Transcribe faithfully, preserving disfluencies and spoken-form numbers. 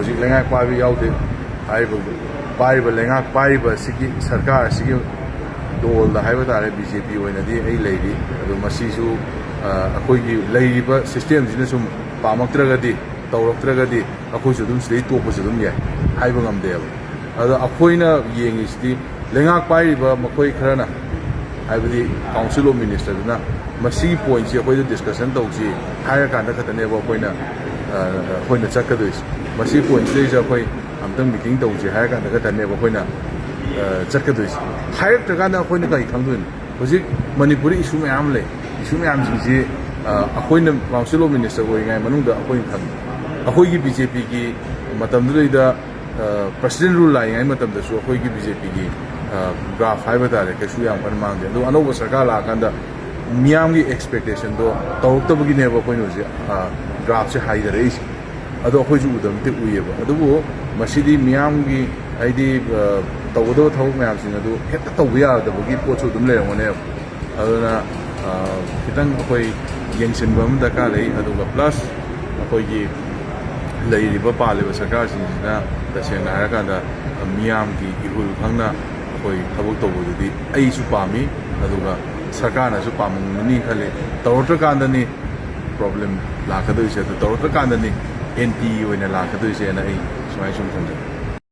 ꯍꯧꯖꯤꯛ ꯂꯩꯉꯥꯛ ꯄꯥꯏꯕ ꯌꯥꯎꯗꯦ꯫ ꯍꯥꯏꯔꯤꯕ ꯄꯥꯏꯔꯤꯕ ꯂꯩꯉꯥꯛ ꯄꯥꯏꯔꯤꯕ ꯑꯁꯤꯒꯤ ꯁꯔꯀꯥꯔ ꯑꯁꯤꯒꯤ ꯗꯣꯜꯗ ꯍꯥꯏꯕ ꯇꯥꯔꯦ, ꯕꯤ ꯖꯦ ꯄꯤ ꯑꯣꯏꯅꯗꯤ ꯑꯩ ꯂꯩꯔꯤ꯫ ꯑꯗꯣ ꯃꯁꯤꯁꯨ ꯑꯩꯈꯣꯏꯒꯤ ꯂꯩꯔꯤꯕ ꯁꯤꯁꯇꯦꯝꯁꯤꯅ ꯁꯨꯝ ꯄꯥꯝꯃꯛꯇ꯭ꯔꯒꯗꯤ, ꯇꯧꯔꯛꯇ꯭ꯔꯒꯗꯤ ꯑꯩꯈꯣꯏꯁꯨ ꯑꯗꯨꯝ ꯁꯤꯗꯩ ꯇꯣꯛꯄꯁꯨ ꯑꯗꯨꯝ ꯌꯥꯏ, ꯍꯥꯏꯕ ꯉꯝꯗꯦꯕ꯫ ꯑꯗꯣ ꯑꯩꯈꯣꯏꯅ ꯌꯦꯡꯉꯤꯁꯤꯗꯤ ꯂꯩꯉꯥꯛ ꯄꯥꯏꯔꯤꯕ ꯃꯈꯣꯏ ꯈꯔꯅ, ꯍꯥꯏꯕꯗꯤ Council of Ministerꯗꯨꯅ ꯃꯁꯤꯒꯤ ꯄꯣꯏꯟꯠꯁꯤ ꯑꯩꯈꯣꯏꯗ ꯗꯤꯁꯀꯁꯟ ꯇꯧꯁꯤ ꯍꯥꯏꯔꯀꯥꯟꯗ ꯈꯛꯇꯅꯦꯕ ꯑꯩꯈꯣꯏꯅ ꯑꯩꯈꯣꯏꯅ ꯆꯠꯀꯗꯣꯏꯁꯦ꯫ ꯃꯁꯤ ꯄꯣꯏꯟꯠꯁꯤꯗꯩꯁꯤꯗ ꯑꯩꯈꯣꯏ ꯑꯝꯇꯪ ꯃꯤꯇꯤꯡ ꯇꯧꯁꯤ ꯍꯥꯏꯔ ꯀꯥꯟꯗ ꯈꯛꯇꯅꯦꯕ ꯑꯩꯈꯣꯏꯅ ꯆꯠꯀꯗꯣꯏꯁꯦ꯫ ꯍꯥꯏꯔꯛꯇ꯭ꯔꯀꯥꯟꯗ ꯑꯩꯈꯣꯏꯅ ꯀꯔꯤ ꯈꯪꯗꯣꯏꯅꯣ? ꯍꯧꯖꯤꯛ ꯃꯅꯤꯄꯨꯔꯗ ꯏꯁꯨ ꯃꯌꯥꯝ ꯂꯩ꯫ ꯏꯁꯨ ꯃꯌꯥꯝꯁꯤꯡꯁꯤ ꯑꯩꯈꯣꯏꯅ Council of Minister ꯑꯣꯏꯔꯤꯉꯩ ꯃꯅꯨꯡꯗ ꯑꯩꯈꯣꯏꯅ ꯈꯪꯉꯤ꯫ ꯑꯩꯈꯣꯏꯒꯤ ꯕꯤ ꯖꯦ ꯄꯤꯒꯤ ꯃꯇꯝꯗꯨꯗꯩꯗ ꯄ꯭ꯔꯁꯤꯗꯦꯟ ꯔꯨꯜ ꯂꯥꯛꯏꯉꯩ ꯃꯇꯝꯗꯁꯨ ꯑꯩꯈꯣꯏꯒꯤ ꯕꯤ ꯖꯦ ꯄꯤꯒꯤ ꯒ꯭ꯔꯥꯐ ꯍꯥꯏꯕ ꯇꯥꯔꯦ, ꯀꯩꯁꯨ ꯌꯥꯝ ꯀꯟꯅ ꯃꯥꯡꯗꯦ꯫ ꯑꯗꯨ ꯑꯅꯧꯕ ꯁꯔꯀꯥꯔ ꯂꯥꯛꯑꯀꯥꯟꯗ ꯃꯤꯌꯥꯝꯒꯤ ꯑꯦꯛꯁꯄꯦꯛꯇꯦꯁꯟꯗꯣ ꯇꯧꯔꯛꯇꯕꯒꯤꯅꯦꯕ ꯑꯩꯈꯣꯏꯅ ꯍꯧꯖꯤꯛ ꯒ꯭ꯔꯥꯐꯁꯦ ꯍꯥꯏꯊꯔꯛꯏꯁꯦ꯫ ꯑꯗꯣ ꯑꯩꯈꯣꯏꯁꯨ ꯎꯗꯕ ꯅꯠꯇꯦ, ꯎꯏꯌꯦꯕ꯫ ꯑꯗꯨꯕꯨ ꯃꯁꯤꯗꯤ ꯃꯤꯌꯥꯝꯒꯤ, ꯍꯥꯏꯗꯤ ꯇꯧꯒꯗꯕ ꯊꯕꯛ ꯃꯌꯥꯝꯁꯤꯡ ꯑꯗꯨ ꯍꯦꯛꯇ ꯇꯧꯕ ꯌꯥꯗꯕꯒꯤ ꯄꯣꯠꯁꯨ ꯑꯗꯨꯝ ꯂꯩꯔꯝꯒꯅꯦꯕ꯫ ꯑꯗꯨꯅ ꯈꯤꯇꯪ ꯑꯩꯈꯣꯏ ꯌꯦꯡꯁꯤꯟꯕ ꯑꯃ ꯗꯔꯀꯥꯔ ꯂꯩ꯫ ꯑꯗꯨꯒ ꯄ꯭ꯂꯁ ꯑꯩꯈꯣꯏꯒꯤ ꯂꯩꯔꯤꯕ ꯄꯥꯜꯂꯤꯕ ꯁꯔꯀꯥꯔꯁꯤꯡꯁꯤꯅ ꯇꯁꯦꯡꯅ ꯍꯥꯏꯔꯀꯥꯟꯗ ꯃꯤꯌꯥꯝꯒꯤ ꯏꯍꯨꯜ ꯈꯪꯅ ꯑꯩꯈꯣꯏ ꯊꯕꯛ ꯇꯧꯕꯗꯨꯗꯤ ꯑꯩꯁꯨ ꯄꯥꯝꯃꯤ, ꯑꯗꯨꯒ ꯁꯔꯀꯥꯔꯅꯁꯨ ꯄꯥꯝꯃꯝꯒꯅꯤ ꯈꯜꯂꯤ꯫ ꯇꯧꯔꯛꯇ꯭ꯔꯀꯥꯟꯗꯅꯤ ꯄ꯭ꯔꯣꯕ꯭ꯂꯦꯝ ꯂꯥꯛꯀꯗꯣꯏꯁꯦ꯫ ꯑꯗꯨ ꯇꯧꯔꯛꯇ꯭ꯔꯀꯥꯟꯗꯅꯤ ꯑꯦꯟꯇꯤ ꯑꯣꯏꯅ ꯂꯥꯛꯀꯗꯣꯏꯁꯦꯅ ꯑꯩ ꯁꯨꯃꯥꯏꯅ ꯁꯨꯝ ꯊꯝꯖꯒꯦ꯫